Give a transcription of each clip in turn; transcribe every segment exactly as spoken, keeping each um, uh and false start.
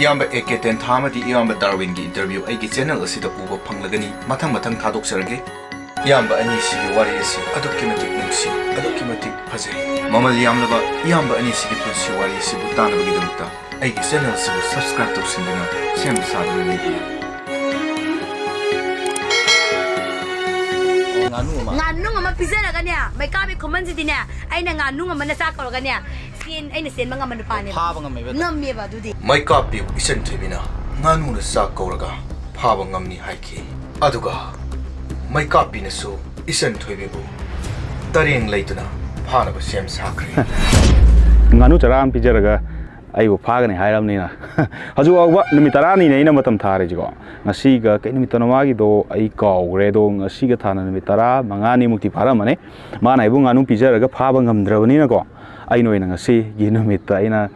ꯏꯌꯥꯝꯕ A K ꯇꯦꯟꯊꯥ ꯑꯃꯗꯤ ꯏꯌꯥꯝꯕ ꯗꯥꯔꯋꯤꯟꯒꯤ interview ꯑꯩꯒꯤ channel ꯑꯁꯤꯗ ꯎꯕ ꯐꯪꯂꯒꯅꯤ꯫ ꯃꯊꯪ ꯃꯊꯪ ꯊꯥꯗꯣꯛꯆꯔꯒꯦ꯫ ꯏꯌꯥꯝꯕ ꯑꯅꯤꯁꯤꯒꯤ ꯋꯥꯔꯤ ꯑꯁꯤ ꯑꯗꯨꯛꯀꯤ ꯃꯇꯤꯛ ꯅꯨꯡꯁꯤ, ꯑꯗꯨꯛꯀꯤ ꯃꯇꯤꯛ ꯐꯖꯩ꯫ ꯃꯃꯜ ꯌꯥꯝꯂꯕ ꯏꯌꯥꯝꯕ ꯑꯅꯤꯁꯤꯒꯤ ꯄꯨꯟꯁꯤ ꯋꯥꯔꯤ ꯑꯁꯤꯕꯨ ꯇꯥꯅꯕꯒꯤꯗꯃꯛꯇ ꯑꯩꯒꯤ channel ꯑꯁꯤꯕꯨ subscribe ꯇꯧꯁꯤꯟꯗꯨꯅ ꯁꯦꯝ ꯁꯥꯗꯨꯅ ꯂꯩꯕꯤꯌꯨ꯫ ꯉꯥꯅꯨ ꯑꯃ꯫ ꯉꯥꯅꯨ ꯑꯃ ꯄꯤꯖꯔꯒꯅꯦ, ꯃꯩꯀꯥꯞꯄꯤ ꯈꯨꯃꯟꯁꯤꯗꯤꯅꯦ, ꯑꯩꯅ ꯉꯥꯅꯨ ꯑꯃ ꯅꯆꯥ ꯀꯧꯔꯒꯅꯦ, ꯆꯦꯟ-, ꯑꯩꯅ ꯆꯦꯟꯕ ꯉꯝꯕ ꯅꯨꯄꯥꯅꯦꯕ꯫ ꯐꯥꯕ ꯉꯝꯃꯦꯕ ꯑꯗꯨ꯫ ꯉꯝꯃꯦꯕ ꯑꯗꯨꯗꯤ꯫ ꯃꯩꯀꯥꯞꯄꯤꯕꯨ ꯏꯆꯟ ꯊꯣꯏꯕꯤꯅ ꯉꯥꯅꯨꯅ ꯆꯥꯛ ꯀꯧꯔꯒ ꯐꯥꯕ ꯉꯝꯅꯤ ꯍꯥꯏꯈꯤ꯫ ꯑꯗꯨꯒ ꯃꯩꯀꯥꯞꯄꯤꯅꯁꯨ ꯏꯆꯟ ꯊꯣꯏꯕꯤꯕꯨ ꯇꯔꯦꯡ ꯂꯩꯗꯨꯅ ꯐꯥꯅꯕ ꯁꯦꯝ ꯁꯥꯈ꯭ꯔꯦ꯫ ꯉꯥꯅꯨ ꯆꯔꯥ ꯑꯃ ꯄꯤꯖꯔꯒ ꯑꯩꯕꯨ ꯐꯥꯒꯅꯤ ꯍꯥꯏꯔꯕꯅꯤꯅ꯫ ꯍꯧꯖꯤꯛ ꯐꯥꯎꯕ ꯅꯨꯃꯤꯠ ꯇꯔꯥꯅꯤꯅꯦ ꯑꯩꯅ ꯃꯇꯝ ꯊꯥꯔꯤꯁꯤꯀꯣ꯫ ꯉꯁꯤꯒ ꯀꯩ ꯅꯨꯃꯤꯠꯇꯅꯣ ꯃꯥꯒꯤꯗꯣ ꯑꯩ ꯀꯥꯎꯈ꯭ꯔꯦ꯫ ꯑꯗꯣ ꯉꯁꯤꯒ ꯊꯥꯅ ꯅꯨꯃꯤꯠ ꯇꯔꯥ ꯃꯉꯥꯅꯤꯃꯨꯛꯇꯤ ꯐꯥꯔꯝꯃꯅꯤ꯫ ꯃꯥꯅ ꯑꯩꯕꯨ ꯉꯥꯅꯨ ꯄꯤꯖꯔꯒ ꯐꯥꯕ ꯉꯝꯗ꯭ꯔꯕꯅꯤꯅꯀꯣ, ꯑꯩꯅ ꯑꯣꯏꯅ ꯉꯁꯤꯒꯤ ꯅꯨꯃꯤꯠꯇ ꯑꯩꯅ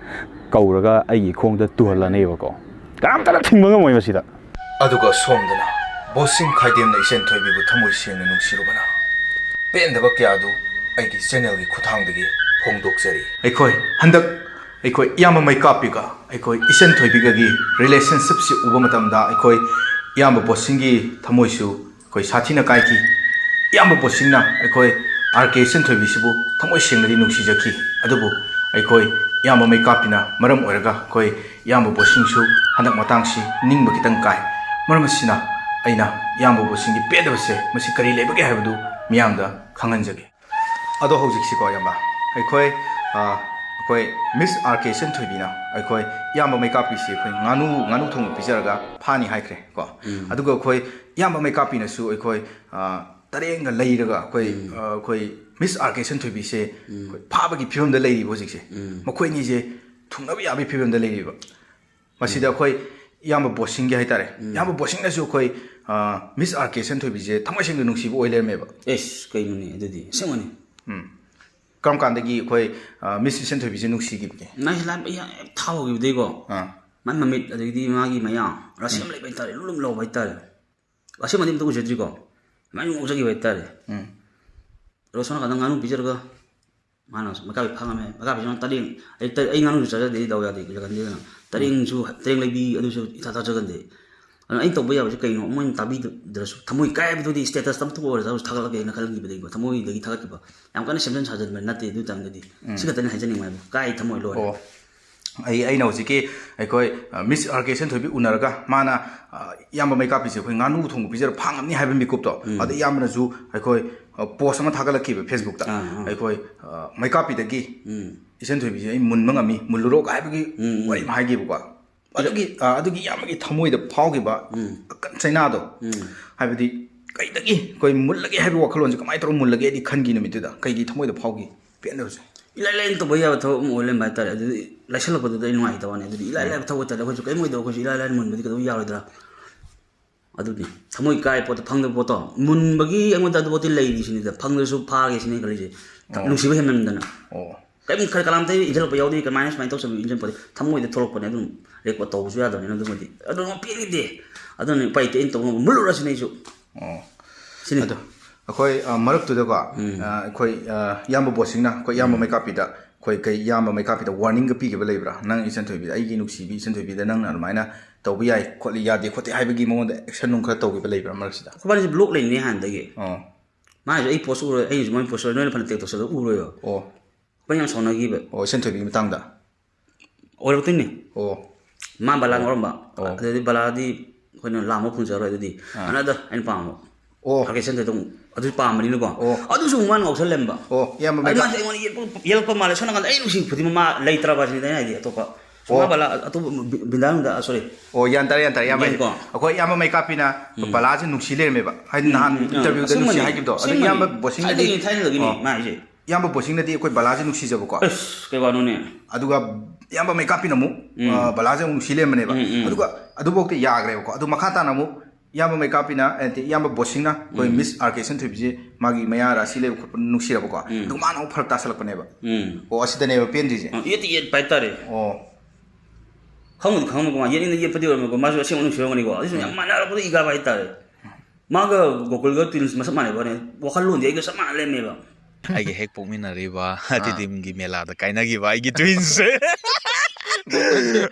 ꯀꯧꯔꯒ ꯑꯩꯒꯤ ꯈꯣꯡꯗ ꯇꯨꯍꯜꯂꯅꯦꯕꯀꯣ꯫ ꯀꯅꯥꯝꯇꯅ ꯊꯤꯡꯕ ꯉꯝꯃꯣꯏ ꯃꯁꯤꯗ꯫ ꯑꯗꯨꯒ ꯁꯣꯝꯗꯅ ꯕꯣꯁꯤꯡ ꯈꯥꯏꯗꯦꯝꯅ ꯏꯆꯟ ꯊꯣꯏꯕꯤꯕꯨ ꯊꯃꯣꯏ ꯁꯦꯡꯅ ꯅꯨꯡꯁꯤꯔꯨꯕꯅ ꯄꯦꯟꯗꯕ ꯀꯌꯥ ꯑꯗꯨ ꯑꯩꯒꯤ channelꯒꯤ ꯈꯨꯠꯊꯥꯡꯗꯒꯤ ꯐꯣꯡꯗꯣꯛꯆꯔꯤ꯫ ꯑꯩꯈꯣꯏ ꯍꯟꯗꯛ ꯑꯩꯈꯣꯏ ꯏꯌꯥꯝꯕ ꯃꯩꯀꯥꯞꯄꯤꯒ ꯑꯩꯈꯣꯏ ꯏꯆꯟ ꯊꯣꯏꯕꯤꯒꯒꯤ relationshipꯁꯤ ꯎꯕ ꯃꯇꯝꯗ ꯑꯩꯈꯣꯏ ꯏꯌꯥꯝꯕ ꯕꯣꯁꯤꯡꯒꯤ ꯊꯃꯣꯏꯁꯨ ꯑꯩꯈꯣꯏ ꯁꯥꯊꯤꯅ ꯀꯥꯏꯈꯤ꯫ ꯏꯌꯥꯝꯕ ꯕꯣꯁꯤꯡꯅ ꯑꯩꯈꯣꯏ ꯑꯥꯔ ꯀꯦ ꯏꯆꯟ ꯊꯣꯏꯕꯤꯁꯤꯕꯨ ꯊꯃꯣꯏ ꯁꯦꯡꯅꯗꯤ ꯅꯨꯡꯁꯤꯖꯈꯤ, ꯑꯗꯨꯕꯨ ꯑꯩꯈꯣꯏ ꯏꯌꯥꯝꯕ ꯃꯩꯀꯥꯞꯄꯤꯅ ꯃꯔꯝ ꯑꯣꯏꯔꯒ ꯑꯩꯈꯣꯏ ꯏꯌꯥꯝꯕ ꯕꯣꯁꯤꯡꯁꯨ ꯍꯟꯗꯛ ꯃꯇꯥꯡꯁꯤ ꯅꯤꯡꯕ ꯈꯤꯇꯪ ꯀꯥꯏ꯫ ꯃꯔꯝ ꯑꯁꯤꯅ ꯑꯩꯅ ꯏꯌꯥꯝꯕ ꯕꯣꯁꯤꯡꯒꯤ ꯄꯦꯟꯗꯕꯁꯦ ꯃꯁꯤ ꯀꯔꯤ ꯂꯩꯕꯒꯦ ꯍꯥꯏꯕꯗꯨ ꯃꯤꯌꯥꯝꯗ ꯈꯪꯍꯟꯖꯒꯦ꯫ ꯑꯗꯣ ꯍꯧꯖꯤꯛꯁꯤꯀꯣ ꯏꯌꯥꯝꯕ, ꯑꯩꯈꯣꯏ, ꯑ, ꯑꯩꯈꯣꯏ ꯃꯤꯁ ꯑꯥꯔ ꯀꯦ ꯏꯆꯟ ꯊꯣꯏꯕꯤꯅ ꯑꯩꯈꯣꯏ ꯏꯌꯥꯝꯕ ꯃꯩꯀꯥꯞꯄꯤꯁꯤ ꯑꯩꯈꯣꯏ ꯉꯥꯅꯨ, ꯉꯥꯅꯨ ꯊꯣꯡꯕ ꯄꯤꯖꯔꯒ ꯐꯥꯅꯤ ꯍꯥꯏꯈ꯭ꯔꯦ ꯀꯣ꯫ ꯎꯝ꯫ ꯑꯗꯨꯒ ꯑꯩꯈꯣꯏ ꯏꯌꯥꯝꯕ ꯃꯩꯀꯥꯞꯄꯤꯅꯁꯨ ꯑꯩꯈꯣꯏ, ꯑ, ꯇꯔꯦꯡꯒ ꯂꯩꯔꯒ ꯑꯩꯈꯣꯏ, ꯎꯝ꯫ ꯑ, ꯑꯩꯈꯣꯏ ꯃꯤꯁ ꯑꯥꯔ ꯀꯦ ꯏꯆꯟ ꯊꯣꯏꯕꯤꯁꯦ ꯎꯝ꯫ ꯑꯩꯈꯣꯏ ꯐꯥꯕꯒꯤ ꯐꯤꯕꯝꯗ ꯂꯩꯔꯤꯕ ꯍꯧꯖꯤꯛꯁꯦ꯫ ꯎꯝ꯫ ꯃꯈꯣꯏ ꯑꯅꯤꯁꯦ ꯊꯨꯡꯅꯕ ꯌꯥꯕꯒꯤ ꯐꯤꯕꯝꯗ ꯂꯩꯔꯤꯕ꯫ ꯃꯁꯤꯗ ꯎꯝ꯫ ꯑꯩꯈꯣꯏ ꯏꯌꯥꯝꯕ ꯕꯣꯁꯤꯡꯒꯤ ꯍꯥꯏꯇꯥꯔꯦ꯫ ꯎꯝ꯫ ꯏꯌꯥꯝꯕ ꯕꯣꯁꯤꯡꯅꯁꯨ ꯑꯩꯈꯣꯏ, ꯑ, ꯃꯤꯁ ꯑꯥꯔ ꯀꯦ ꯏꯆꯟ ꯊꯣꯏꯕꯤꯁꯦ ꯊꯃꯣꯏ ꯁꯦꯡꯅ ꯅꯨꯡꯁꯤꯕ ꯑꯣꯏ ꯂꯩꯔꯝꯃꯦꯕ꯫ ꯑꯦꯁ, ꯀꯩꯅꯣꯅꯦ ꯑꯗꯨꯗꯤ? ꯑꯁꯦꯡꯕꯅꯤ꯫ ꯎꯝ꯫ ꯀꯔꯝ ꯀꯥꯟꯗꯒꯤ ꯑꯩꯈꯣꯏ, ꯑ, ꯃꯤꯁ ꯏꯆꯟ ꯊꯣꯏꯕꯤꯁꯦ ꯅꯨꯡꯁꯤꯈꯤꯕꯒꯦ? ꯅꯥꯏꯁ ꯂꯥꯏꯐ ꯑꯩ ꯍꯦꯛ ꯊꯥ ꯍꯧꯈꯤꯕꯗꯩꯀꯣ꯫ ꯑꯥ꯫ ꯃꯥꯏ ꯃꯃꯤꯠ, ꯑꯗꯒꯤꯗꯤ ꯃꯥꯒꯤ ꯃꯌꯥ, ꯔꯥꯁꯤ ꯌꯥꯝ ꯎꯝ꯫ ꯂꯩꯕ ꯍꯥꯏꯇꯥꯔꯦ, ꯂꯨꯝ ꯂꯨꯝ ꯂꯥꯎꯕ ꯍꯥꯏꯇꯥꯔꯦ꯫ ꯑꯁꯦꯡꯕꯗꯤ ꯑꯝꯇ ꯎꯖꯗ꯭ꯔꯤꯀꯣ꯫ ꯃꯥꯏ ꯉꯧꯖꯈꯤꯕ ꯍꯥꯏꯇꯥꯔꯦ꯫ ꯎꯝ꯫ ꯑꯗꯣ ꯁꯣꯝ ꯅꯥꯀꯟꯗ ꯉꯥꯅꯨ ꯄꯤꯖꯔꯒ ꯃꯥꯅ ꯃꯩꯀꯥꯞꯄꯤ ꯐꯥꯉꯝꯃꯦ, ꯃꯩꯀꯥꯞꯄꯤꯁꯤꯅ ꯇꯔꯦꯡ, ꯑꯩ ꯇ-, ꯑꯩ ꯉꯥꯅꯨꯁꯨ ꯆꯥꯖꯗꯦ, ꯑꯩ ꯗꯥꯎ ꯌꯥꯗꯦ, ꯂꯒꯟꯗꯤꯗꯅ꯫ ꯇꯔꯦꯡꯁꯨ, ꯇꯔꯦꯡ ꯂꯩꯕꯤ ꯑꯗꯨꯁꯨ ꯏꯊꯥ ꯊꯥꯖꯒꯟꯗꯦ꯫ ꯑꯗꯨꯅ ꯑꯩꯅ ꯇꯧꯕ ꯌꯥꯕꯁꯦ ꯀꯩꯅꯣ, ꯃꯣꯏꯅ ꯇꯥꯕꯤꯗ꯭ꯔꯁꯨ ꯊꯃꯣꯏ ꯀꯥꯏꯕꯗꯨꯗꯤ status ꯑꯃ ꯊꯣꯛꯑ ꯑꯣꯏꯔꯁꯨ ꯊꯥꯒꯠꯂꯛꯀꯦꯅ ꯈꯜꯂꯝꯈꯤꯕꯗꯒꯤꯀꯣ, ꯊꯃꯣꯏꯗꯒꯤ ꯊꯥꯒꯠꯈꯤꯕ꯫ ꯌꯥꯝ ꯀꯟꯅ ꯁꯦꯝꯖꯤꯟ ꯁꯥꯖꯤꯟꯕ ꯅꯠꯇꯦ ꯑꯗꯨ ꯇꯥꯏꯝꯗꯗꯤ꯫ ꯁꯤ ꯈꯛꯇꯅꯤ ꯍꯥꯏꯖꯅꯤꯡꯕ ꯍꯥꯏꯕꯨ, ꯀꯥꯏ ꯊꯃꯣꯏ ꯂꯣꯏꯔꯦ꯫ ꯑꯣ꯫ ꯑꯩ, ꯑꯩꯅ ꯍꯧꯖꯤꯛꯀꯤ ꯑꯩꯈꯣꯏ, ꯑ, ꯃꯤꯁ ꯑꯥꯔ ꯀꯦ ꯏꯆꯟꯊꯣꯏꯕꯤ ꯎꯅꯔꯒ ꯃꯥꯅ, ꯑ, ꯏꯌꯥꯝꯕ ꯃꯩꯀꯥꯞꯄꯤꯁꯦ ꯑꯩꯈꯣꯏ ꯉꯥꯅꯨ ꯊꯣꯡꯕ ꯄꯤꯖꯔ ꯐꯥꯉꯝꯅꯤ ꯍꯥꯏꯕ ꯃꯤꯀꯨꯞꯇꯣ, ꯑꯗ ꯏꯌꯥꯝꯕꯅꯁꯨ ꯑꯩꯈꯣꯏ, ꯑ, post ꯑꯃ ꯊꯥꯒꯠꯂꯛꯈꯤꯕ Facebook-ꯇ꯫ ꯑꯥ, ꯑꯥ꯫ ꯑꯩꯈꯣꯏ, ꯑ, ꯃꯩꯀꯥꯞꯄꯤꯗꯒꯤ ꯎꯝ꯫ ꯏꯆꯟꯊꯣꯏꯕꯤꯁꯦ ꯑꯩ ꯃꯨꯟꯕ ꯉꯝꯃꯤ, ꯃꯨꯜꯂꯨꯔꯣ ꯍꯥꯏꯕꯒꯤ ꯎꯝ, ꯎꯝ꯫ ꯋꯥꯔꯤ ꯑꯃ ꯍꯥꯏꯈꯤꯕꯀꯣ꯫ ꯑꯗꯨꯒꯤ, ꯑ, ꯑꯗꯨꯒꯤ ꯏꯌꯥꯝꯕꯒꯤ ꯊꯃꯣꯏꯗ ꯐꯥꯎꯈꯤꯕ ꯎꯝ꯫ ꯑꯀꯟ ꯆꯩꯅꯥꯗꯣ, ꯎꯝ꯫ ꯍꯥꯏꯕꯗꯤ ꯀꯩꯗꯒꯤ ꯑꯩꯈꯣꯏ ꯃꯨꯜꯂꯒꯦ ꯍꯥꯏꯕ ꯋꯥꯈꯜꯂꯣꯟꯁꯦ ꯀꯃꯥꯏꯅ ꯇꯧꯔꯒ ꯃꯨꯜꯂꯒꯦꯗꯤ ꯈꯟꯈꯤ ꯅꯨꯃꯤꯠꯇꯨꯗ? ꯀꯩꯒꯤ ꯊꯃꯣꯏꯗ ꯐꯥꯎꯈꯤ ꯄꯦꯟꯗꯕꯁꯦ? ꯏꯂꯥꯏ ꯂꯥꯏꯅ ꯇꯧꯕ ꯌꯥꯕ ꯊꯕꯛ ꯑꯃ ꯑꯣꯏ ꯂꯩꯔꯝꯕ ꯍꯥꯏꯇꯥꯔꯦ꯫ ꯑꯗꯨꯗꯤ ꯂꯥꯏꯁꯜꯂꯛꯄꯗꯨꯗ ꯑꯩ ꯅꯨꯡꯉꯥꯏꯇꯕ ꯋꯥꯅꯤ꯫ ꯑꯗꯨꯗꯤ ꯏꯂꯥꯏ ꯂꯥꯏꯕ ꯊꯕꯛ ꯑꯣꯏꯇꯥꯔꯗꯤ ꯑꯩꯈꯣꯏꯁꯨ ꯀꯔꯤꯝ ꯑꯣꯏꯗꯕ, ꯑꯩꯈꯣꯏꯁꯨ ꯏꯂꯥꯏ ꯂꯥꯏꯅ ꯃꯨꯟꯕꯗꯤ ꯀꯩꯗꯧ ꯌꯥꯔꯣꯏꯗ꯭ꯔꯥ? ꯑꯗꯨꯅꯤ ꯊꯃꯣꯏ ꯀꯥꯏ ꯄꯣꯠꯇꯣ, ꯐꯪꯗꯕ ꯄꯣꯠꯇꯣ, ꯃꯨꯟꯕꯒꯤ ꯑꯩꯉꯣꯟꯗ ꯑꯗꯨ ꯄꯣꯠꯇꯤ ꯂꯩꯔꯤ ꯁꯤꯅꯤꯗ, ꯐꯪꯗ꯭ꯔꯁꯨ ꯐꯥꯒꯦ ꯁꯤꯅꯤ ꯈꯜꯂꯤꯁꯦ꯫ ꯑꯣ꯫ ꯅꯨꯡꯁꯤꯕ ꯍꯦꯟꯃꯟꯗꯅ꯫ ꯑꯣ꯫ ꯀꯔꯤꯝ ꯈꯔ ꯀꯅꯥꯝꯇ ꯏꯟꯁꯤꯜꯂꯛꯄ ꯌꯥꯎꯗꯦ, ꯀꯃꯥꯏꯅ ꯁꯨꯃꯥꯏꯅ ꯇꯧꯁꯜꯂꯤ ꯏꯟꯁꯤꯟ ꯄꯣꯠꯇꯦ, ꯊꯃꯣꯏꯗ ꯊꯣꯛꯂꯛꯄꯅꯦ꯫ ꯑꯗꯨꯝ record ꯇꯧꯕꯁꯨ ꯌꯥꯗꯕꯅꯤꯅ ꯑꯗꯨꯃꯗꯤ꯫ ꯑꯗꯨ ꯑꯃ ꯄꯦꯟꯈꯤꯗꯦ꯫ ꯑꯗꯨꯅ ꯎꯄꯥꯏ ꯂꯩꯇꯦ, ꯑꯩꯅ ꯇꯧꯕ ꯉꯝꯕ ꯃꯨꯠꯂꯨꯔꯁꯤꯅꯦ ꯑꯩꯁꯨ꯫ ꯑꯣ꯫ ꯁꯤꯅꯤ꯫ ꯑꯗꯣ ꯑꯩꯈꯣꯏ, ꯑ, ꯃꯔꯛꯇꯨꯗꯀꯣ, ꯎꯝ꯫ ꯑ, ꯑꯩꯈꯣꯏ, ꯑ, ꯏꯌꯥꯝꯕ ꯕꯣꯁꯤꯡꯅ ꯑꯩꯈꯣꯏ ꯏꯌꯥꯝꯕ ꯎꯝ꯫ ꯃꯩꯀꯥꯞꯄꯤꯗ, ꯑꯩꯈꯣꯏ ꯀꯩ ꯏꯌꯥꯝꯕ ꯃꯩꯀꯥꯞꯄꯤꯗ warning-ꯒ ꯄꯤꯈꯤꯕ ꯂꯩꯕ꯭ꯔꯥ? "ꯅꯪ ꯏꯆꯟꯊꯣꯏꯕꯤꯗ, ꯑꯩꯒꯤ ꯅꯨꯡꯁꯤꯕꯤ ꯏꯆꯟꯊꯣꯏꯕꯤꯗ ꯅꯪꯅ ꯑꯗꯨꯃꯥꯏꯅ ꯇꯧꯕ ꯌꯥꯏ ꯈꯣꯠꯂꯤ, ꯌꯥꯗꯦ ꯈꯣꯠꯇꯦ" ꯍꯥꯏꯕꯒꯤ ꯃꯉꯣꯟꯗ action ꯅꯨꯡ ꯈꯔ ꯇꯧꯈꯤꯕ ꯂꯩꯕ꯭ꯔꯥ ꯃꯔꯛꯁꯤꯗ? ꯑꯩꯈꯣꯏꯕꯥꯅꯤꯁꯦ block ꯂꯩꯅꯩ ꯍꯥꯟꯅꯗꯒꯤ꯫ ꯑꯣ꯫ ꯃꯥꯅꯁꯨ ꯑꯩ post ꯎꯔꯣꯏ, ꯑꯩꯅꯁꯨ ꯃꯣꯏ post ꯎꯔꯣꯏ, ꯅꯣꯏꯅ ꯐꯅ tag ꯇꯧꯁꯜꯂ ꯎꯔꯣꯏꯕ꯫ ꯑꯣ꯫ ꯑꯩꯈꯣꯏ ꯌꯥꯝ ꯁꯥꯎꯅꯈꯤꯕ꯫ ꯑꯣ, ꯏꯆꯟꯊꯣꯏꯕꯤꯒꯤ ꯃꯇꯥꯡꯗ? ꯑꯣꯏꯔꯛꯇꯣꯏꯅꯤ꯫ ꯑꯣ꯫ ꯃꯥ ꯕꯂꯥ ꯑꯣ꯫ ꯉꯥꯎꯔꯝꯕ꯫ ꯑꯣ꯫ ꯑꯗꯨꯗꯤ ꯕꯂꯥꯗꯤ ꯑꯩꯈꯣꯏꯅ ꯂꯥꯝꯕ ꯐꯪꯖꯔꯣꯏ ꯑꯗꯨꯗꯤ꯫ ꯑꯥ꯫ Another ꯑꯩꯅ ꯄꯥꯝꯕ꯫ ꯑꯣ꯫ ꯑꯥꯔ ꯀꯦ ꯏꯆꯟꯊꯣꯏꯗꯣ ꯑꯃꯨꯛ ꯑꯗꯨ ꯄꯥꯝꯕꯅꯤꯅꯀꯣ꯫ ꯑꯣ꯫ ꯑꯗꯨꯁꯨ ꯑꯃꯨꯛ ꯃꯥꯅ ꯉꯥꯎꯁꯜꯂꯦꯝꯕ꯫ ꯑꯣ, ꯏꯌꯥꯝꯕ ꯑꯗꯨ ꯃꯩꯀꯥꯞ-, ꯃꯥꯁꯦ ꯑꯩꯉꯣꯟꯗ ꯌꯦꯠꯄ-, ꯌꯦꯜꯂꯛꯄ ꯃꯥꯜꯂꯦ꯫ ꯁꯣꯝ ꯅꯥꯀꯟꯗ ꯑꯩ ꯅꯨꯡꯁꯤ ꯈꯨꯗꯤꯡꯃꯛ ꯃꯥ ꯂꯩꯇ꯭ꯔꯕ ꯁꯤꯅꯤꯗ ꯑꯩꯅ ꯍꯥꯏꯗꯤ ꯑꯇꯣꯞꯄ꯫ ꯁꯣꯃꯥ ꯑꯣ꯫ ꯕꯂꯥ ꯑꯇꯣꯞꯄ ꯕꯤ-, ꯕꯤꯟꯗꯥꯅꯨꯗ, sorry꯫ ꯑꯣ, ꯒ꯭ꯌꯥꯟ ꯇꯥꯔꯦ, ꯒ꯭ꯌꯥꯟ ꯇꯥꯔꯦ, ꯏꯌꯥꯝꯕ ꯍꯥꯏꯁꯦ꯫ ꯒ꯭ꯌꯥꯟꯀꯣ꯫ ꯑꯩꯈꯣꯏ ꯏꯌꯥꯝꯕ ꯃꯩꯀꯥꯞꯄꯤꯅ ꯎꯝ꯫ ꯕꯂꯥꯁꯦ ꯅꯨꯡꯁꯤ ꯂꯩꯔꯝꯃꯦꯕ꯫ ꯍꯥꯏꯗꯤ ꯎꯝ, ꯅꯍꯥꯟ ꯎꯝ, ꯎꯝ꯫ interview-ꯗ ꯅꯨꯡꯁꯤ ꯑꯁꯦꯡꯕꯅꯤ꯫ ꯍꯥꯏꯈꯤꯕꯗꯣ꯫ ꯑꯗꯨ ꯑꯁꯦꯡꯕꯅꯤ꯫ ꯏꯌꯥꯝꯕ ꯕꯣꯁꯤꯡꯅꯗꯤ ꯊꯥꯏꯅꯗꯒꯤꯅꯤ ꯑꯣ꯫ ꯃꯥ ꯍꯥꯏꯁꯦ꯫ ꯏꯌꯥꯝꯕ ꯕꯣꯁꯤꯡꯅꯗꯤ ꯑꯩꯈꯣꯏ ꯕꯂꯥꯁꯦ ꯅꯨꯡꯁꯤꯖꯕꯀꯣ꯫ ꯑꯁ, ꯀꯩ ꯋꯥꯅꯣꯅꯦ? ꯑꯗꯨꯒ ꯏꯌꯥꯝꯕ ꯃꯩꯀꯥꯞꯄꯤꯅ ꯑꯃꯨꯛ, ꯎꯝ꯫ ꯑ, ꯕꯂꯥꯁꯦ ꯑꯃꯨꯛ ꯅꯨꯡꯁꯤ ꯂꯩꯔꯝꯕꯅꯦꯕ꯫ ꯎꯝ, ꯎꯝ꯫ ꯑꯗꯨꯒ ꯑꯗꯨꯐꯥꯎꯗꯤ ꯌꯥꯈ꯭ꯔꯦꯕꯀꯣ꯫ ꯑꯗꯨ ꯃꯈꯥ ꯇꯥꯅ ꯑꯃꯨꯛ ꯏꯌꯥꯝꯕ ꯃꯩꯀꯥꯞꯄꯤꯅ, ꯑꯦ, ꯅꯠꯇꯦ, ꯏꯌꯥꯝꯕ ꯕꯣꯁꯤꯡꯅ ꯑꯩꯈꯣꯏ ꯎꯝ꯫ ꯃꯤꯁ ꯑꯥꯔ ꯀꯦ ꯏꯆꯟꯊꯣꯏꯕꯤꯁꯦ ꯃꯥꯒꯤ ꯃꯌꯥ ꯔꯥꯁꯤ ꯂꯩꯕ ꯈꯣꯠꯄ ꯅꯨꯡꯁꯤꯔꯕꯀꯣ꯫ ꯎꯝ꯫ ꯑꯗꯨꯒ ꯃꯥꯅ ꯑꯃꯨꯛ ꯐꯔꯛ ꯇꯥꯁꯜꯂꯛꯄꯅꯦꯕ꯫ ꯎꯝ꯫ ꯑꯣ, ꯑꯁꯤꯗꯅꯦꯕ ꯄꯦꯟꯗ꯭ꯔꯤꯁꯦ꯫ ꯑ, ꯌꯦꯠꯇꯤ ꯌꯦꯠꯄ ꯍꯥꯏꯇꯥꯔꯦ꯫ ꯑꯣ꯫ ꯈꯪꯕꯨꯗꯤ ꯈꯪꯉꯝꯃꯒ ꯃꯥ ꯌꯦꯠꯅꯤꯡꯅ ꯌꯦꯠꯄꯗꯤ ꯑꯣꯏꯔꯝꯃꯒ ꯃꯥꯁꯨ ꯑꯁꯦꯡꯕ ꯅꯨꯡꯁꯤꯔꯝꯒꯅꯤꯀꯣ꯫ ꯑꯗꯨꯁꯨ ꯌꯥꯝ ꯎꯝ꯫ ꯃꯥꯟꯅꯔꯛꯄꯗ ꯏ ꯀꯥꯕ ꯍꯥꯏꯇꯥꯔꯦ꯫ ꯃꯥꯒ ꯒꯣꯀꯨꯜꯒ twins ꯃꯁꯛ ꯃꯥꯟꯅꯩꯕ ꯋꯥꯅꯤ, ꯋꯥꯈꯜꯂꯣꯟꯗꯤ ꯑꯩꯒ ꯆꯞ ꯃꯥꯟꯅ ꯂꯩꯔꯝꯃꯦꯕ꯫ ꯑꯩꯒ ꯍꯦꯛ ꯄꯣꯛꯃꯤꯟꯅꯔꯤꯕ ꯇꯤꯗꯤꯝꯒꯤ ꯃꯦꯂꯥꯗ ꯀꯥꯏꯅꯈꯤꯕ ꯑꯩꯒꯤ ꯇ꯭ꯋꯤꯟꯁꯁꯦ꯫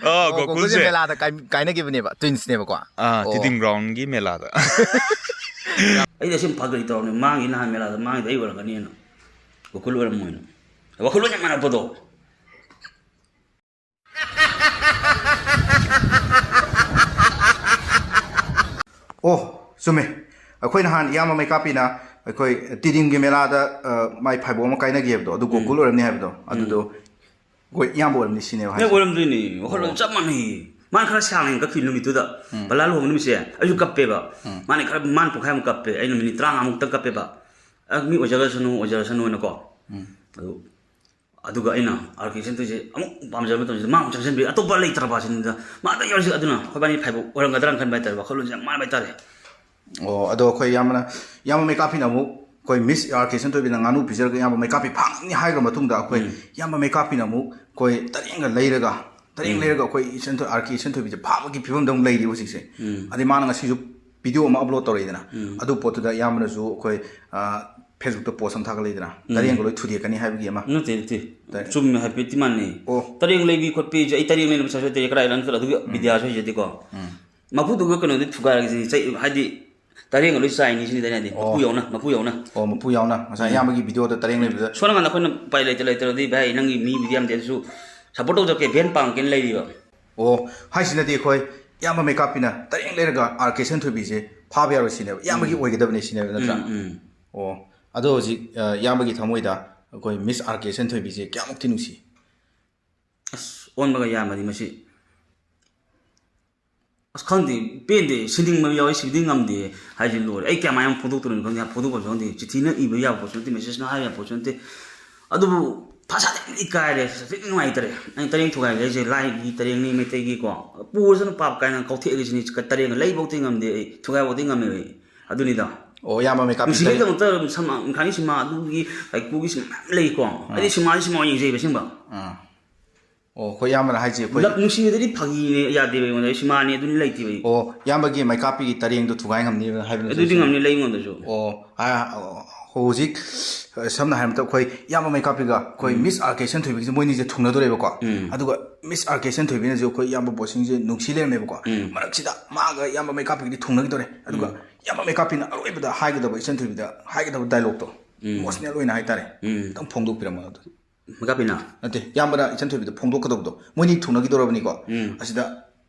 ꯑꯣ, ꯑꯣ, ꯒꯣꯀꯨꯜꯁꯦ ꯒꯣꯀꯨꯜꯁꯦ꯫ ꯃꯦꯂꯥꯗ ꯀꯥꯏ-, ꯀꯥꯏꯅꯈꯤꯕꯅꯦꯕ, ꯇ꯭ꯋꯤꯟꯁꯅꯦꯕꯀꯣ꯫ ꯑꯥ, ꯑꯣ꯫ ꯇꯤꯗꯤꯝ ꯒ꯭ꯔꯥꯎꯟꯒꯤ ꯃꯦꯂꯥꯗ꯫ ꯑꯩꯗꯤ ꯑꯁꯦꯡ ꯐꯥꯒꯤ ꯇꯧꯔꯕꯅꯦ, ꯃꯥꯡꯒꯤ ꯅꯍꯥꯟ ꯃꯦꯂꯥꯗ ꯃꯥꯡꯒꯤꯗꯣ ꯑꯩ ꯑꯣꯏꯔꯝꯒꯅꯤꯅ꯫ ꯒꯣꯀꯨꯜ ꯑꯣꯏꯔꯝꯃꯣꯏꯅ꯫ ꯋꯥꯈꯜꯂꯣꯟ ꯌꯥꯝ ꯃꯥꯟꯅꯕꯗꯣ꯫ ꯑꯣ, ꯆꯨꯝꯃꯦ꯫ ꯑꯩꯈꯣꯏ ꯅꯍꯥꯟ ꯏꯌꯥꯝꯕ ꯃꯩꯀꯥꯞꯄꯤꯅ ꯑꯩꯈꯣꯏ ꯇꯤꯗꯤꯝꯒꯤ ꯃꯦꯂꯥꯗ, ꯑ, ꯃꯥꯏ ꯐꯥꯏꯕꯣꯛ ꯑꯃ ꯀꯥꯏꯅꯈꯤ ꯍꯥꯏꯕꯗꯣ, ꯑꯗꯨ ꯎꯝ꯫ ꯒꯣꯀꯨꯜ ꯑꯣꯏꯔꯝꯅꯤ ꯍꯥꯏꯕꯗꯣ, ꯎꯝ꯫ ꯑꯗꯨꯗꯣ ꯑꯩꯈꯣꯏ ꯏꯌꯥꯝꯕ ꯑꯣꯏꯔꯝꯅꯤ ꯁꯤꯅꯦꯕ ꯅꯪ ꯍꯥꯏꯁꯦ꯫ ꯑꯣꯏꯔꯝꯗꯣꯏꯅꯦ꯫ ꯋꯥꯈꯜꯂꯣꯟ ꯑꯣ꯫ ꯆꯞ ꯃꯥꯟꯅꯩ꯫ ꯃꯥꯅ ꯈꯔ ꯁꯥꯡꯅ ꯀꯛꯈꯤꯕ ꯅꯨꯃꯤꯠꯇꯨꯗ, ꯎꯝ꯫ ꯕꯂꯥ ꯂꯨꯍꯣꯡꯕ ꯅꯨꯃꯤꯠꯁꯦ, ꯑꯩꯁꯨ ꯀꯞꯄꯦꯕ꯫ ꯎꯝ꯫ ꯃꯥꯅ ꯈꯔ, ꯃꯥꯅ ꯄꯨꯡꯈꯥꯏꯃꯨꯛ ꯀꯞꯄꯦ, ꯑꯩꯅ ꯃꯤꯅꯤꯠ ꯇꯔꯥꯃꯉꯥꯃꯨꯛꯇꯪ ꯀꯞꯄꯦꯕ꯫ ꯑ, ꯃꯤ ꯑꯣꯏꯖꯔꯁꯅꯨ, ꯑꯣꯏꯖꯔꯁꯅꯨꯅꯀꯣ꯫ ꯎꯝ꯫ ꯑꯗꯨ ꯑꯗꯨꯒ ꯑꯩꯅ ꯑꯥꯔ ꯀꯦ ꯏꯆꯟꯊꯣꯏꯁꯦ ꯑꯃꯨꯛ ꯄꯥꯝꯖꯕ ꯃꯇꯝꯁꯤꯗ ꯃꯥ ꯑꯃꯨꯛ ꯆꯪꯁꯤꯟꯕꯤ, ꯑꯇꯣꯞꯄ ꯂꯩꯇ꯭ꯔꯕ ꯁꯤꯅꯤꯗ꯫ ꯃꯥꯗ ꯌꯥꯎꯔꯤꯁꯦ꯫ ꯑꯗꯨꯅ ꯑꯩꯈꯣꯏꯕꯥꯅꯤ ꯐꯥꯏꯕꯣꯛ ꯑꯣꯏꯔꯝꯒꯗ꯭ꯔꯥꯅ ꯈꯟꯕ ꯍꯥꯏꯇꯥꯔꯦ, ꯋꯥꯈꯜꯂꯣꯟꯁꯦ ꯌꯥꯝ ꯃꯥꯟꯅꯕ ꯍꯥꯏꯇꯥꯔꯦ꯫ ꯑꯣ, ꯑꯗꯣ ꯑꯩꯈꯣꯏ ꯏꯌꯥꯝꯕꯅ, ꯏꯌꯥꯝꯕ ꯃꯩꯀꯥꯞꯄꯤꯅ ꯑꯃꯨꯛ ꯑꯩꯈꯣꯏ ꯃꯤꯁ ꯑꯥꯔ ꯀꯦ ꯏꯆꯟꯊꯣꯏꯕꯤꯅ ꯉꯥꯅꯨ ꯄꯤꯖꯔꯒ ꯏꯌꯥꯝꯕ ꯃꯩꯀꯥꯞꯄꯤ ꯐꯥꯉꯝꯅꯤ ꯍꯥꯏꯈ꯭ꯔ ꯃꯇꯨꯡꯗ, ꯑꯩꯈꯣꯏ ꯎꯝ꯫ ꯏꯌꯥꯝꯕ ꯃꯩꯀꯥꯞꯄꯤꯅ ꯑꯃꯨꯛ ꯑꯩꯈꯣꯏ ꯇꯔꯦꯡꯒ ꯂꯩꯔꯒ, ꯇꯔꯦꯡ ꯎꯝ꯫ ꯂꯩꯔꯒ ꯑꯩꯈꯣꯏ ꯏꯆꯟꯊꯣꯏ, ꯑꯥꯔ ꯀꯦ ꯏꯆꯟꯊꯣꯏꯕꯤꯁꯦ ꯐꯥꯕꯒꯤ ꯐꯤꯕꯝꯗ ꯑꯃꯨꯛ ꯂꯩꯔꯤꯕ ꯍꯧꯖꯤꯛꯁꯦ꯫ ꯎꯝ꯫ ꯑꯗꯩ ꯃꯥꯅ ꯉꯁꯤꯁꯨ ꯚꯤꯗꯤꯑꯣ ꯑꯃ ꯑꯞꯂꯣꯗ ꯇꯧꯔꯛꯏꯗꯅ, ꯎꯝ꯫ ꯑꯗꯨ ꯄꯣꯠꯇꯨꯗ ꯏꯌꯥꯝꯕꯅꯁꯨ ꯑꯩꯈꯣꯏ, ꯑ, ꯐꯦꯁꯕꯨꯛꯇ ꯄꯣꯁ ꯑꯃ ꯊꯥꯒꯠꯂꯛꯏꯗꯅ, ꯎꯝ꯫ ꯇꯔꯦꯡꯒ ꯂꯣꯏ ꯊꯨꯗꯦꯛꯀꯅꯤ ꯍꯥꯏꯕꯒꯤ ꯑꯃ꯫ ꯅꯠꯇꯦ, ꯅꯠꯇꯦ꯫ ꯇꯔꯦ- ꯆꯨꯝꯃꯦ, ꯍꯥꯏꯐꯦꯠꯇꯤ ꯃꯥꯟꯅꯩ꯫ ꯑꯣ꯫ ꯇꯔꯦꯡ ꯂꯩꯕꯤ ꯈꯣꯠꯄꯤꯁꯦ, ꯑꯩ ꯇꯔꯦꯡ ꯂꯩꯅꯕ ꯆꯠꯁꯨ ꯅꯠꯇꯦ, ꯀꯗꯥꯏ ꯂꯥꯛꯅ ꯆꯠꯂ ꯑꯗꯨꯒꯤ ꯎꯝ꯫ ꯕꯤꯗ꯭ꯌꯥꯁꯨ ꯍꯩꯖꯗꯦꯀꯣ꯫ ꯎꯝ꯫ ꯃꯄꯨꯗꯨꯒ ꯀꯩꯅꯣꯗꯤ ꯊꯨꯒꯥꯏꯔꯒꯦ ꯁꯤꯅꯤ, ꯆꯩ, ꯍꯥꯏꯗꯤ ꯇꯔꯦꯡꯒ ꯂꯣꯏ ꯆꯥꯏꯅꯤ ꯁꯤꯅꯤꯗꯅ, ꯍꯥꯏꯗꯤ ꯑꯣ꯫ ꯃꯄꯨ ꯌꯥꯎꯅ, ꯃꯄꯨ ꯌꯥꯎꯅ꯫ ꯑꯣ, ꯃꯄꯨ ꯌꯥꯎꯅ꯫ ꯉꯁꯥꯏ ꯎꯝ꯫ ꯏꯌꯥꯝꯕꯒꯤ ꯚꯤꯗꯤꯑꯣꯗ ꯇꯔꯦꯡ ꯂꯩꯕꯗ꯫ ꯁꯣꯝ ꯅꯥꯀꯟꯗ ꯑꯩꯈꯣꯏꯅ ꯎꯄꯥꯏ ꯂꯩꯇ ꯂꯩꯇ꯭ꯔꯗꯤ, ꯚꯥꯏ, ꯅꯪꯒꯤ ꯃꯤ ꯃꯤꯗꯤ ꯌꯥꯝꯗꯦ, ꯑꯗꯨꯁꯨ ꯁꯞꯄꯣꯔꯠ ꯇꯧꯖꯔꯛꯀꯦ, ꯚꯦꯟ ꯄꯥꯡꯒꯦꯅ ꯂꯩꯔꯤꯕ꯫ ꯑꯣ, ꯍꯥꯏꯁꯤꯅꯗꯤ ꯑꯩꯈꯣꯏ ꯏꯌꯥꯝꯕ ꯃꯩꯀꯥꯞꯄꯤꯅ ꯇꯔꯦꯡ ꯂꯩꯔꯒ ꯑꯥꯔ ꯀꯦ ꯏꯆꯟꯊꯣꯏꯕꯤꯁꯦ ꯐꯥꯕ ꯌꯥꯔꯣꯏ ꯁꯤꯅꯦꯕ, ꯏꯌꯥꯝꯕꯒꯤ ꯎꯝ꯫ ꯑꯣꯏꯒꯗꯕꯅꯦ ꯁꯤꯅꯦꯕ, ꯅꯠꯇ꯭ꯔꯥ? ꯎꯝ, ꯎꯝ꯫ ꯑꯣ, ꯑꯗꯣ ꯍꯧꯖꯤꯛ, ꯑ, ꯏꯌꯥꯝꯕꯒꯤ ꯊꯃꯣꯏꯗ ꯑꯩꯈꯣꯏ ꯃꯤꯁ ꯑꯥꯔ ꯀꯦ ꯏꯆꯟꯊꯣꯏꯕꯤꯁꯦ ꯀꯌꯥꯃꯨꯛꯇꯤ ꯅꯨꯡꯁꯤ? ꯑꯁ, ꯑꯣꯟꯕꯒ ꯌꯥꯝꯕꯅꯤ ꯃꯁꯤ꯫ ꯑꯁ, ꯈꯪꯗꯦ, ꯄꯦꯟꯗꯦ, ꯁꯤꯅꯤꯡꯕ ꯌꯥꯎꯋꯤ, ꯁꯤꯕꯗꯤ ꯉꯝꯗꯦ ꯍꯥꯏꯁꯦ ꯂꯣꯏꯔꯦ꯫ ꯑꯩ ꯀꯃꯥꯏꯅ ꯐꯣꯡꯗꯣꯛꯇꯣꯏꯅꯣ ꯈꯪꯗꯦ, ꯐꯣꯡꯗꯣꯛꯄꯁꯨ ꯈꯪꯗꯦ, ꯆꯤꯊꯤꯅ ꯏꯕ ꯌꯥꯕ ꯄꯣꯠꯁꯨ ꯅꯠꯇꯦ, ꯃꯦꯁꯦꯖꯅ ꯍꯥꯏꯕ ꯌꯥꯕ ꯄꯣꯠꯁꯨ ꯅꯠꯇꯦ꯫ ꯑꯗꯨꯕꯨ ꯊꯥꯖꯗꯦ, ꯏꯀꯥꯏꯔꯦ, ꯁꯥꯊꯤꯅ ꯅꯨꯡꯉꯥꯏꯇꯔꯦ꯫ ꯑꯩ ꯇꯔꯦꯡ ꯊꯨꯒꯥꯏꯕ ꯍꯥꯏꯁꯦ ꯂꯥꯏꯒꯤ ꯇꯔꯦꯡꯅꯤ, ꯃꯩꯇꯩꯒꯤꯀꯣ, ꯄꯨꯔꯁꯅꯨ ꯄꯥꯞ ꯀꯥꯏꯅ ꯀꯧꯊꯦꯛꯑꯒꯦ ꯁꯤꯅꯤ꯫ ꯇꯔꯦꯡꯒ ꯂꯩꯐꯧꯗꯤ ꯉꯝꯗꯦ ꯑꯩ, ꯊꯨꯒꯥꯏꯐꯧꯗꯤ ꯉꯝꯃꯦꯕ ꯑꯩ꯫ ꯑꯗꯨꯅꯤꯗ꯫ ꯑꯣ, ꯏꯌꯥꯝꯕ ꯃꯩꯀꯥꯞꯄꯤ ꯇꯔꯦꯡ- ꯅꯨꯡꯁꯤꯕꯒꯤꯗꯃꯛꯇ ꯁꯝ-, ꯈꯥꯡꯉꯤ ꯁꯤꯃꯥ ꯑꯗꯨꯒꯤ ꯀꯩꯀꯨꯒꯤ ꯁꯤꯃꯥ ꯃꯌꯥꯝ ꯂꯩꯀꯣ꯫ ꯑꯥ꯫ ꯑꯩꯗꯤ ꯁꯤꯃꯥꯁꯤ ꯁꯤꯃꯥ ꯑꯣꯏꯅ ꯌꯦꯡꯖꯩꯕ ꯑꯁꯦꯡꯕ꯫ ꯑꯥ꯫ ꯑꯣ, ꯑꯩꯈꯣꯏ ꯏꯌꯥꯝꯕꯅ ꯍꯥꯏꯁꯦ ꯑꯩꯈꯣꯏ ꯂꯞ ꯅꯨꯡꯁꯤꯕꯗꯗꯤ ꯐꯥꯒꯤꯅꯦ, ꯌꯥꯗꯦꯕ ꯑꯩꯉꯣꯟꯗ꯫ ꯑꯩ ꯁꯤꯃꯥꯅꯦ ꯑꯗꯨꯅꯤ ꯂꯩꯇꯦꯕ ꯑꯩ꯫ ꯑꯣ, ꯏꯌꯥꯝꯕꯒꯤ ꯃꯩꯀꯥꯞꯄꯤꯒꯤ ꯇꯔꯦꯡꯗꯣ ꯊꯨꯒꯥꯏ ꯉꯝꯅꯤꯕ ꯍꯥꯏꯕ ꯅꯠꯇ꯭ꯔꯣ ꯑꯗꯨꯗꯤ ꯁꯤꯃꯥ? ꯉꯝꯅꯤ, ꯂꯩ ꯑꯩꯉꯣꯟꯗꯁꯨ꯫ ꯑꯣ, ꯑ, ꯑ, ꯍꯧꯖꯤꯛ, ꯑ, ꯁꯝꯅ ꯍꯥꯏꯔꯕꯗ ꯑꯩꯈꯣꯏ ꯏꯌꯥꯝꯕ ꯃꯩꯀꯥꯞꯄꯤꯒ ꯑꯩꯈꯣꯏ ꯎꯝ꯫ ꯃꯤꯁ ꯑꯥꯔ ꯀꯦ ꯁꯟꯊꯣꯏꯕꯤꯒꯤꯁꯦ ꯃꯣꯏꯅꯤꯁꯦ ꯊꯨꯡꯅꯗꯣꯔꯦꯕꯀꯣ꯫ ꯎꯝ꯫ ꯑꯗꯨꯒ ꯃꯤꯁ ꯑꯥꯔ ꯀꯦ ꯁꯟꯊꯣꯏꯕꯤꯅꯁꯨ ꯑꯩꯈꯣꯏ ꯏꯌꯥꯝꯕ ꯕꯣꯁꯤꯡꯁꯦ ꯅꯨꯡꯁꯤ ꯂꯩꯔꯝꯃꯦꯕꯀꯣ꯫ ꯎꯝ꯫ ꯃꯔꯛꯁꯤꯗ ꯃꯥꯒ ꯏꯌꯥꯝꯕ ꯃꯩꯀꯥꯞꯄꯤꯒꯗꯤ ꯊꯨꯡꯅꯈꯤꯗꯣꯔꯦ꯫ ꯑꯗꯨꯒ ꯎꯝ꯫ ꯏꯌꯥꯝꯕ ꯃꯩꯀꯥꯞꯄꯤꯅ ꯑꯔꯣꯏꯕꯗ ꯍꯥꯏꯒꯗꯕ ꯏꯆꯟꯊꯣꯏꯕꯤꯗ ꯍꯥꯏꯒꯗꯕ ꯗꯥꯏꯂꯣꯛꯇꯣ, ꯎꯝ꯫ ꯏꯃꯣꯁꯅꯦꯜ ꯑꯣꯏꯅ ꯍꯥꯏꯇꯥꯔꯦ, ꯎꯝ꯫ ꯈꯤꯇꯪ ꯐꯣꯡꯗꯣꯛꯄꯤꯔꯝꯃꯣ ꯑꯗꯨ꯫ ꯃꯩꯀꯥꯞꯄꯤꯅ? ꯅꯠꯇꯦ, ꯏꯌꯥꯝꯕꯅ ꯏꯆꯟꯊꯣꯏꯕꯤꯗ ꯐꯣꯡꯗꯣꯛꯀꯗꯕꯗꯣ, ꯃꯣꯏꯅꯤ ꯊꯨꯡꯅꯈꯤꯗꯣꯔꯕꯅꯤꯀꯣ꯫ ꯎꯝ꯫ ꯑꯁꯤꯗ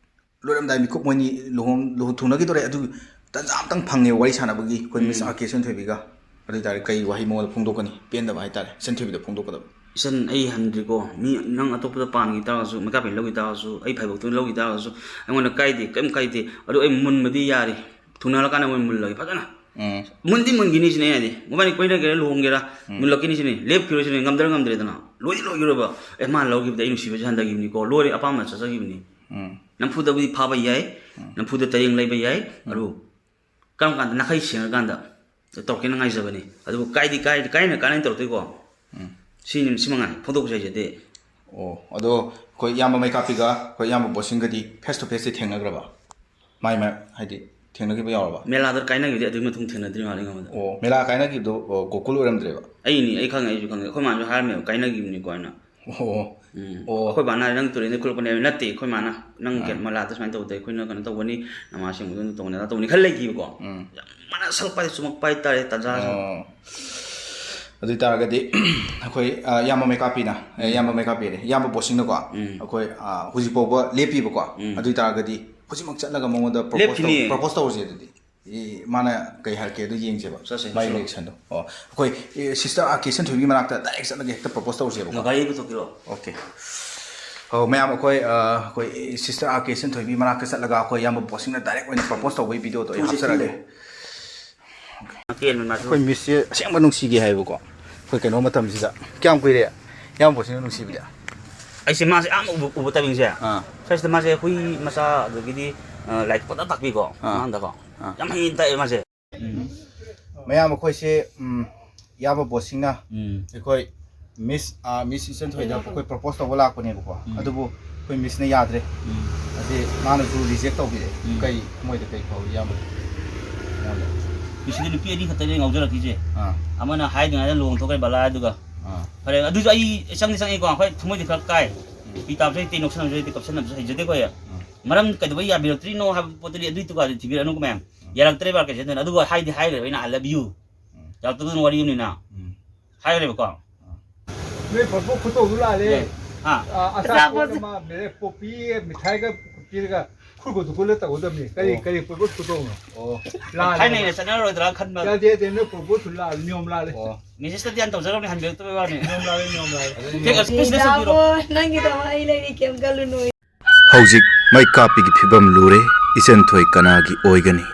ꯂꯣꯏꯔꯝꯗꯥꯏ ꯃꯤꯀꯨꯞ ꯃꯣꯏꯅꯤ ꯂꯨꯍꯣꯡ-, ꯂꯨꯍꯣꯡ-, ꯊꯨꯡꯅꯈꯤꯗꯣꯔꯦ꯫ ꯑꯗꯨ ꯇꯟꯖꯥ ꯑꯝꯇꯪ ꯐꯪꯉꯦ ꯋꯥꯔꯤ ꯁꯥꯟꯅꯕꯒꯤ ꯑꯩꯈꯣꯏ ꯃꯤꯁ ꯎꯝ꯫ ꯑꯥꯔ ꯀꯦ ꯁꯟꯊꯣꯏꯕꯤꯒ꯫ ꯑꯗꯨ ꯑꯣꯏꯇꯥꯔꯗꯤ ꯀꯩ ꯋꯥꯍꯩ ꯃꯉꯣꯟꯗ ꯐꯣꯡꯗꯣꯛꯀꯅꯤ? ꯄꯦꯟꯗꯕ ꯍꯥꯏꯇꯥꯔꯦ, ꯁꯟꯊꯣꯏꯕꯤꯗ ꯐꯣꯡꯗꯣꯛꯀꯗꯕ꯫ ꯏꯆꯟ, ꯑꯩ ꯍꯟꯗ꯭ꯔꯤꯀꯣ꯫ ꯃꯤ ꯅꯪ ꯑꯇꯣꯞꯄꯗ ꯄꯥꯟꯈꯤ ꯇꯥꯔꯒꯁꯨ, ꯃꯩꯀꯥꯞꯄꯤ ꯂꯧꯈꯤ ꯇꯥꯔꯒꯁꯨ, ꯑꯩ ꯐꯥꯏꯕꯣꯛꯇ ꯂꯧꯈꯤ ꯇꯥꯔꯒꯁꯨ, ꯑꯩꯉꯣꯟꯗ ꯀꯥꯏꯗꯦ, ꯀꯔꯤꯝ ꯀꯥꯏꯗꯦ꯫ ꯑꯗꯣ ꯑꯩ ꯃꯨꯟꯕꯗꯤ ꯌꯥꯔꯤ꯫ ꯊꯨꯡꯅꯍꯜꯂꯀꯥꯟꯗ ꯃꯣꯏ ꯃꯨꯜꯂꯒꯦ ꯐꯖꯅ꯫ ꯎꯝ꯫ ꯃꯨꯟꯗꯤ ꯃꯨꯟꯈꯤꯅꯤ ꯁꯤꯅꯦ ꯑꯩ ꯍꯥꯏꯗꯤ꯫ ꯃꯕꯥꯅꯤ ꯀꯣꯏꯅꯒꯦꯔꯥ ꯂꯨꯍꯣꯡꯒꯦꯔꯥ, ꯎꯝ꯫ ꯃꯨꯜꯂꯛꯈꯤꯅꯤ ꯁꯤꯅꯦ꯫ ꯂꯦꯞꯈꯤꯔꯣꯏ ꯁꯤꯅꯦ꯫ ꯉꯝꯗ꯭ꯔ ꯉꯝꯗ꯭ꯔꯦꯗꯅ꯫ ꯂꯣꯏꯗꯤ ꯂꯣꯏꯈꯤꯔꯣꯏꯕ꯫ ꯑꯦ, ꯃꯥꯅ ꯂꯧꯈꯤꯕꯗ ꯑꯩ ꯅꯨꯡꯁꯤꯕꯁꯦ ꯍꯟꯊꯈꯤꯕꯅꯤꯀꯣ꯫ ꯂꯣꯏꯔꯦ, ꯑꯄꯥꯝꯕ ꯆꯠꯆꯈꯤꯕꯅꯤ꯫ ꯎꯝ꯫ ꯅꯝꯐꯨꯗꯕꯨꯗꯤ ꯐꯥꯕ ꯌꯥꯏ, ꯎꯝ꯫ ꯅꯝꯐꯨꯗ ꯇꯌꯦꯡ ꯂꯩꯕ ꯌꯥꯏ, ꯎꯝ꯫ ꯑꯗꯨ ꯀꯔꯝ ꯀꯥꯟꯗ ꯅꯥꯈꯩ ꯁꯦꯡꯉꯀꯥꯟꯗ ꯇꯧꯔꯛꯀꯦꯅ ꯉꯥꯏꯖꯕꯅꯤ꯫ ꯑꯗꯨꯕꯨ ꯀꯥꯏꯗꯤ ꯀꯥꯏ-, ꯀꯥꯏꯅ ꯀꯥꯏꯅ ꯇꯧꯔꯛꯇꯣꯏꯀꯣ? ꯎꯝ꯫ ꯁꯤꯅꯤ, ꯁꯤ ꯃꯉꯥꯏ ꯐꯣꯡꯗꯣꯛꯄꯁꯦ ꯍꯥꯏꯖꯗꯦ꯫ ꯑꯣ, ꯑꯗꯣ ꯑꯩꯈꯣꯏ ꯏꯌꯥꯝꯕ ꯃꯩꯀꯥꯞꯄꯤꯒ ꯑꯩꯈꯣꯏ ꯏꯌꯥꯝꯕ ꯕꯣꯁꯤꯡꯒꯗꯤ face to faceꯇꯤ ꯊꯦꯡꯅꯈ꯭ꯔꯕ? ꯃꯥꯏ ꯃꯥꯏ ꯍꯥꯏꯗꯤ ꯊꯦꯡꯅꯈꯤꯕ ꯌꯥꯎꯔꯕ? ꯃꯦꯂꯥꯗ ꯀꯥꯏꯅꯈꯤꯕꯗꯤ ꯑꯗꯨꯒꯤ ꯃꯇꯨꯡ ꯊꯦꯡꯅꯗ꯭ꯔꯤ ꯃꯥꯜꯂꯦ ꯑꯩꯉꯣꯟꯗ꯫ ꯑꯣ, ꯃꯦꯂꯥ ꯀꯥꯏꯅꯈꯤꯕꯗꯣ, ꯑꯣ, ꯒꯣꯀꯨꯜ ꯑꯣꯏꯔꯝꯗ꯭ꯔꯦꯕ? ꯑꯩꯅꯤ, ꯑꯩ ꯈꯪꯉꯦ, ꯑꯩꯁꯨ ꯈꯪꯉꯦ꯫ ꯑꯩꯈꯣꯏ ꯃꯥꯅꯁꯨ ꯍꯥꯏꯔꯝꯃꯦꯕ, "ꯀꯥꯏꯅꯈꯤꯕꯅꯤꯀꯣ" ꯍꯥꯏꯅ꯫ ꯑꯣ꯫ ꯎꯝ꯫ ꯑꯣ꯫ ꯑꯩꯈꯣꯏ ꯕꯥꯅ ꯍꯥꯏꯔꯦ, "ꯅꯪ ꯇꯨꯔꯦꯟꯗꯩ ꯈꯨꯠꯂꯛꯄꯅꯦ" ꯍꯥꯏꯕ ꯅꯠꯇꯦ, ꯑꯩꯈꯣꯏ ꯃꯥꯅ, "ꯅꯪ ꯑꯥ꯫ ꯃꯦꯂꯥꯗ ꯁꯨꯃꯥꯏꯅ ꯇꯧꯕꯗ ꯑꯩꯈꯣꯏꯅ ꯀꯩꯅꯣ ꯇꯧꯒꯅꯤ, ꯅꯃꯥ ꯁꯦꯡꯕꯗ ꯇꯧꯒꯅꯤ, ꯑꯗꯥ ꯇꯧꯒꯅꯤ" ꯈꯔ ꯂꯩꯈꯤꯕꯀꯣ꯫ ꯎꯝ꯫ ꯌꯥꯝ ꯃꯥꯅ ꯁꯛꯂꯛꯄ ꯍꯥꯏꯗꯤ ꯆꯨꯝꯃꯛꯄ ꯍꯥꯏꯇꯥꯔꯦ, ꯇꯥꯟꯖꯥꯁꯨ꯫ ꯑꯣ꯫ ꯑꯗꯨ ꯑꯣꯏꯇꯥꯔꯒꯗꯤ, ꯑꯩꯈꯣꯏ, ꯑ, ꯏꯌꯥꯝꯕ ꯃꯩꯀꯥꯞꯄꯤꯅ, ꯑꯦ, ꯎꯝ꯫ ꯏꯌꯥꯝꯕ ꯃꯩꯀꯥꯞꯄꯤꯅꯦ, ꯏꯌꯥꯝꯕ ꯕꯣꯁꯤꯡꯅꯀꯣ, ꯎꯝ꯫ ꯑꯩꯈꯣꯏ, ꯑ, ꯍꯧꯖꯤꯛ ꯐꯥꯎꯕ ꯂꯦꯞꯄꯤꯕꯀꯣ꯫ ꯎꯝ꯫ ꯑꯗꯨ ꯑꯣꯏꯇꯥꯔꯒꯗꯤ ꯍꯧꯖꯤꯛꯃꯛ ꯆꯠꯂꯒ ꯃꯉꯣꯟꯗ propose ꯇꯧ-, ꯂꯦꯞꯈꯤꯅꯤꯌꯦ꯫ Propose ꯇꯧꯔꯁꯦ ꯑꯗꯨꯗꯤ꯫ ꯑꯦ, ꯃꯥꯅ ꯀꯩ ꯍꯥꯏꯔꯛꯀꯦ ꯑꯗꯨ ꯌꯦꯡꯁꯦꯕ꯫ ꯆꯠꯁꯦ, ꯃꯥꯏ ꯆꯠꯁꯦ꯫ Reactionꯗꯣ꯫ ꯑꯣ, ꯑꯩꯈꯣꯏ, ꯑꯦ, sister ꯑꯥꯔ ꯀꯦ ꯁꯟꯊꯣꯏꯕꯤ ꯃꯅꯥꯛꯇ direct ꯆꯠꯂꯒ ꯍꯦꯛꯇ propose ꯇꯧꯔꯁꯦꯕꯀꯣ꯫ ꯒꯥꯔꯤ ꯄꯨꯊꯣꯛꯄꯤꯔꯣ꯫ Okay꯫ ꯑꯣ, ꯃꯌꯥꯝ ꯑꯩꯈꯣꯏ, ꯑ, ꯑꯩꯈꯣꯏ sister ꯑꯥꯔ ꯀꯦ ꯁꯟꯊꯣꯏꯕꯤ ꯃꯅꯥꯛꯇ ꯆꯠꯂꯒ ꯑꯩꯈꯣꯏ ꯏꯌꯥꯝꯕ ꯕꯣꯁꯤꯡꯅ direct ꯑꯣꯏꯅ propose ꯇꯧꯕꯒꯤ videoꯗꯣ ꯑꯩ ꯊꯨꯁꯦ, ꯍꯥꯞꯆꯔꯛꯑꯒꯦ꯫ ꯊꯨꯁꯦ꯫ ꯑꯩꯈꯣꯏ ꯃꯤꯁꯁꯦ ꯑꯁꯦꯡꯕ ꯅꯨꯡꯁꯤꯒꯦ ꯍꯥꯏꯕꯀꯣ꯫ ꯑꯩꯈꯣꯏ ꯀꯩꯅꯣ ꯃꯇꯝꯁꯤꯗ꯫ ꯀꯌꯥꯝ ꯀꯨꯏꯔꯦ ꯏꯌꯥꯝꯕ ꯕꯣꯁꯤꯡꯅ ꯅꯨꯡꯁꯤꯕꯗꯤ? ꯑꯩꯁꯦ ꯃꯥꯁꯦ ꯌꯥꯝ ꯎꯕ, ꯎꯕ timingꯁꯦ꯫ ꯑꯥ꯫ ꯁ꯭ꯋꯥꯏꯁꯤꯗ ꯃꯥꯁꯦ ꯍꯨꯏ ꯃꯆꯥ ꯑꯗꯒꯤꯗꯤ, ꯑ, ꯂꯥꯏꯔꯤꯛ ꯄꯪꯇꯥꯛ ꯇꯥꯛꯄꯤꯀꯣ, ꯑꯥ꯫ ꯑꯉꯥꯡꯗꯀꯣ꯫ ꯑꯥ꯫ ꯌꯥꯝ ꯍꯩꯅ ꯇꯥꯛꯑꯦ ꯃꯥꯁꯦ꯫ ꯎꯝ꯫ ꯃꯌꯥꯝ ꯑꯩꯈꯣꯏꯁꯦ, ꯎꯝ, ꯏꯌꯥꯝꯕ ꯕꯣꯁꯤꯡꯅ ꯎꯝ꯫ ꯑꯩꯈꯣꯏ ꯃꯤꯁ, ꯑ, ꯃꯤꯁ ꯏꯆꯟ ꯊꯣꯏꯗ ꯑꯩꯈꯣꯏ propose ꯇꯧꯕ ꯂꯥꯛꯄꯅꯦꯕꯀꯣ꯫ ꯎꯝ꯫ ꯑꯗꯨꯕꯨ ꯑꯩꯈꯣꯏ ꯃꯤꯁꯅ ꯌꯥꯗ꯭ꯔꯦ꯫ ꯎꯝ꯫ ꯑꯗꯤ ꯃꯥꯅꯁꯨ reject ꯇꯧꯕꯤꯔꯦ꯫ ꯎꯝ꯫ ꯀꯩ ꯊꯃꯣꯏꯗ ꯀꯩ ꯐꯥꯎꯏ ꯏꯌꯥꯝꯕ? ꯏꯌꯥꯝꯕ꯫ ꯁꯤꯗ ꯅꯨꯄꯤ ꯑꯅꯤ ꯈꯛꯇꯅꯦ ꯉꯥꯎꯖꯔꯛꯈꯤꯁꯦ꯫ ꯑꯥ꯫ ꯑꯃꯅ ꯍꯥꯏꯗ꯭ꯔꯤꯉꯩꯗ ꯂꯨꯍꯣꯡꯊꯣꯛꯈ꯭ꯔꯦ ꯕꯂꯥ, ꯑꯗꯨꯒ ꯑꯥ꯫ ꯐꯔꯦ, ꯑꯗꯨꯁꯨ ꯑꯩ ꯆꯪꯗꯤ ꯆꯪꯉꯛꯏꯀꯣ, ꯑꯩꯈꯣꯏ ꯊꯃꯣꯏꯗꯤ ꯈꯔ ꯀꯥꯏ꯫ ꯎꯝ꯫ ꯄꯤ ꯇꯥꯕꯁꯨ ꯍꯩꯇꯦ, ꯅꯣꯛꯁꯟꯅꯕꯁꯨ ꯍꯩꯇꯦ, ꯀꯞꯁꯟꯅꯕꯁꯨ ꯍꯩꯖꯗꯦꯀꯣ ꯑꯩ꯫ ꯎꯝ꯫ ꯃꯔꯝ ꯀꯩꯗꯧꯕꯩ ꯌꯥꯕꯤꯔꯛꯇ꯭ꯔꯤꯅꯣ ꯍꯥꯏꯕ ꯄꯣꯠꯇꯨꯗꯤ ꯑꯗꯨꯏ ꯗꯨꯀꯥꯟꯗ ꯊꯤꯕꯤꯔꯛꯑꯅꯨꯀꯣ ꯃꯌꯥꯝ꯫ ꯎꯝ꯫ ꯌꯥꯔꯛꯇ꯭ꯔꯦꯕ ꯀꯩꯁꯦ ꯑꯗꯨꯅ, ꯑꯗꯨꯒ ꯍꯥꯏꯗꯤ ꯍꯥꯏꯈ꯭ꯔꯦꯕ ꯑꯩꯅ "I love you"꯫ ꯎꯝ꯫ ꯌꯥꯔꯛꯇꯕꯗꯨꯅ ꯋꯥꯔꯤ ꯑꯃꯅꯤꯅ꯫ ꯎꯝ꯫ ꯍꯥꯏꯈ꯭ꯔꯦꯕꯀꯣ꯫ ꯑꯥ꯫ ꯅꯣꯏ ꯄꯣꯠꯄꯨ ꯈꯨꯇꯧꯗꯨ ꯂꯥꯜꯂꯦ꯫ ꯑꯦ꯫ ꯍꯥ? ꯑꯥ, ꯑꯆꯥꯄꯣꯠ ꯑꯆꯥꯄꯣꯠ ꯑꯃ ꯃꯦꯔꯦ ꯄꯣꯄꯤ ꯃꯤꯊꯥꯏꯒ ꯄꯤꯔꯒ ꯈꯨꯔꯒꯨꯗꯨ ꯈꯨꯜꯂ ꯇꯧꯒꯗꯕꯅꯤ꯫ ꯀꯔꯤ, ꯑꯣ꯫ ꯀꯔꯤ ꯄꯣꯠꯄꯨ ꯈꯨꯇꯧꯅꯣ? ꯑꯣ꯫ ꯂꯥꯜꯂꯦ꯫ ꯊꯥꯏꯅꯩꯅ ꯆꯠꯅꯔꯣꯏꯗ꯭ꯔꯥ ꯈꯟꯕ꯫ ꯌꯥꯗꯦ, ꯌꯥꯗꯦ, ꯅꯣꯏ ꯄꯣꯠꯄꯨ ꯂꯥꯜꯂꯦ, ꯅꯤꯌꯣꯝ ꯂꯥꯜꯂꯦ꯫ ꯑꯣ꯫ ꯃꯦꯁꯦꯖꯇꯗꯤ ꯌꯥꯝ ꯇꯧꯖꯔꯕꯅꯤ, ꯍꯟꯕꯤꯔꯛꯇꯕꯩ ꯋꯥꯅꯤ꯫ ꯅꯤꯌꯣꯝ ꯂꯥꯜꯂꯦ, ꯅꯤꯌꯣꯝ ꯂꯥꯜꯂꯦ꯫ ꯑꯗꯨꯅꯤ꯫ ꯐꯦꯛ ꯑꯦꯛꯁꯄ꯭ꯔꯦꯁ ꯂꯩꯁꯣꯛꯄꯤꯔꯣ꯫ ꯗꯥꯕꯣꯏ, ꯅꯪꯒꯤꯗꯃꯛ ꯑꯩ ꯂꯩꯔꯤ, ꯀꯩꯝ ꯈꯜꯂꯨꯅꯨ꯫ ꯍꯧꯖꯤꯛ ꯃꯩ ꯀꯥꯞꯄꯤꯒꯤ ꯐꯤꯕꯝ ꯂꯨꯔꯦ꯫ ꯏꯆꯟꯊꯣꯏ ꯀꯅꯥꯒꯤ ꯑꯣꯏꯒꯅꯤ?